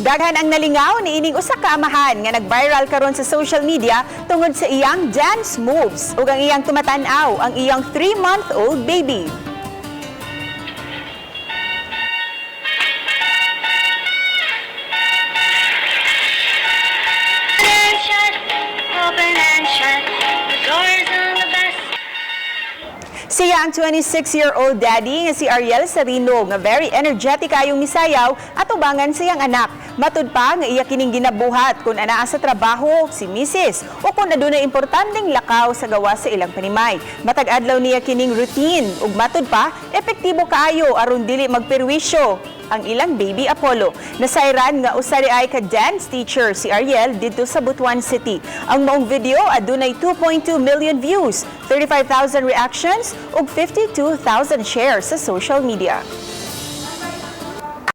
Daghan ang nalingaw ni ining usa ka amahan nga nag-viral karon sa social media tungod sa iyang dance moves ug ang iyang tumatan-aw ang iyang 3-month-old baby. And shut, open and shut. The doors on the bus. Siya ang 26-year-old daddy nga si Ariel Sarino nga very energetic kayong misayaw at ubangan siyang anak. Matud pa nga iya kining ginabuhat kung anaa sa trabaho si Mrs. o kung adunay importanteng lakaw sa gawas sa ilang panimay. Matag adlaw niya kining routine ug matud pa epektibo kaayo aron dili magperwisyo ang ilang baby Apollo. Nasayran nga usa ay ka dance teacher si Ariel didto sa Butuan City. Ang maong video adunay 2.2 million views, 35,000 reactions ug 52,000 shares sa social media.